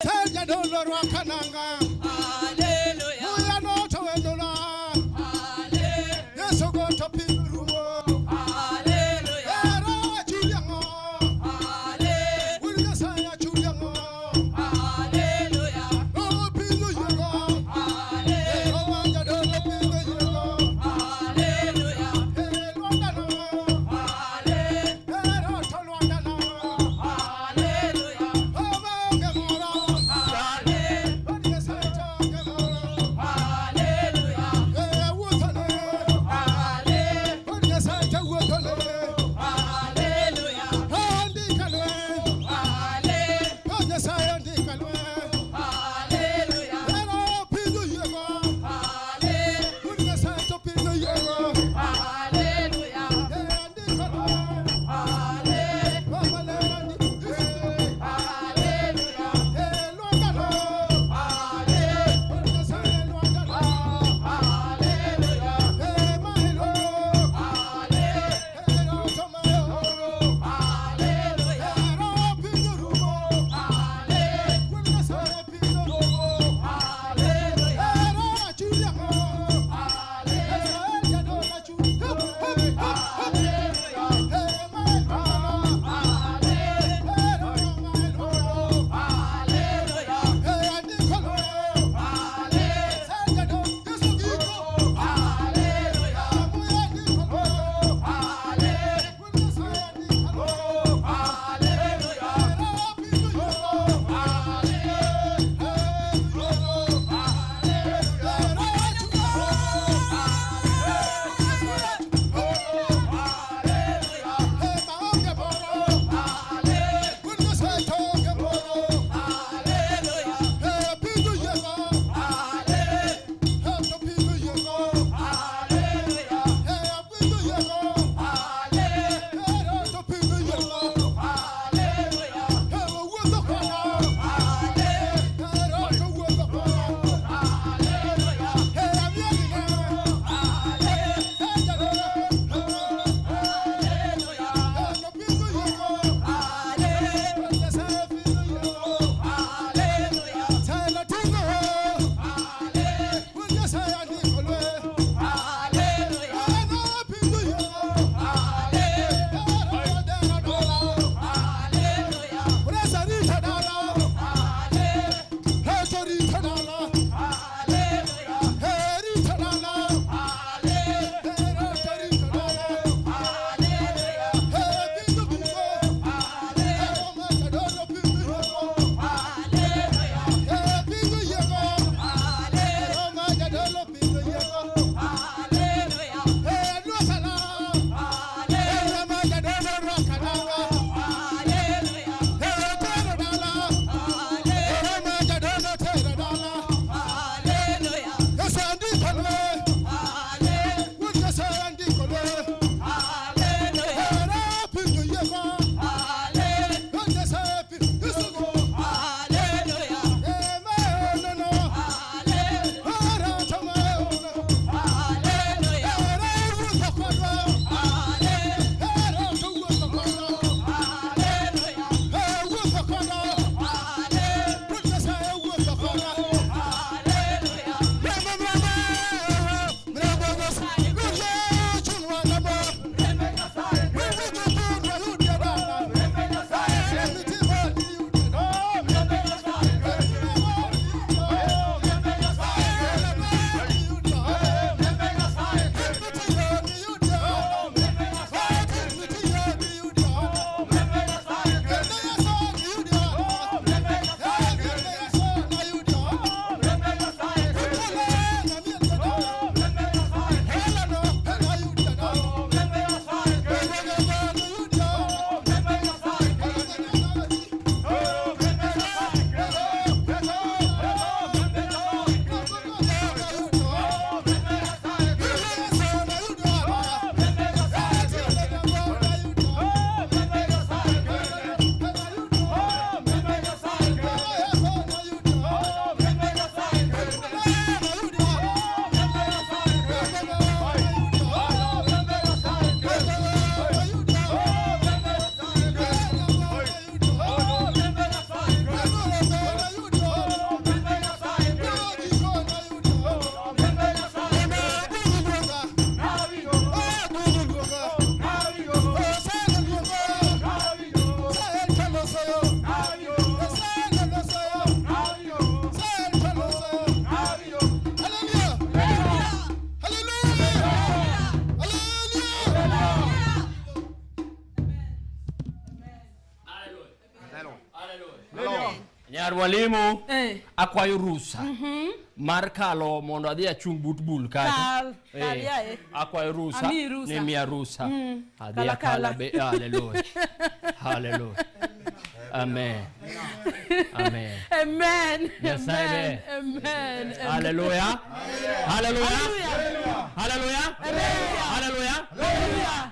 Jadolo rwaka nanga. Hallelujah. Muya no to wendona. Hallelujah. Yesu go to piny rumo. Hallelujah. Ero achuli ang'o? Hallelujah. Wuod Nyasaye achuli ang'o? Hallelujah. Roho piny oyiego. Hallelujah. Jehova jadolo piny oyiego. Hallelujah. Eh, Lwandano. Hallelujah. Ero to Lwandano. Hallelujah. Jehova onge moro. Hallelujah. Wuod Nyasaye. Nyar walimu Eh. akwayo rusa mar kalo mondo adhi achung' but bul kacha. Kal, kal Eh, yae. akwayo rusa Amiyi rusa. ni miya rusa. Adhi Kala, akala kala. be haleluya. Haleluya. Amen. Amen. Amen. Nyasaye Amen. ber. Amen. Amen. Haleluya. Haleluya. Hallelujah. Haleluya. Haleluya. Hallelujah.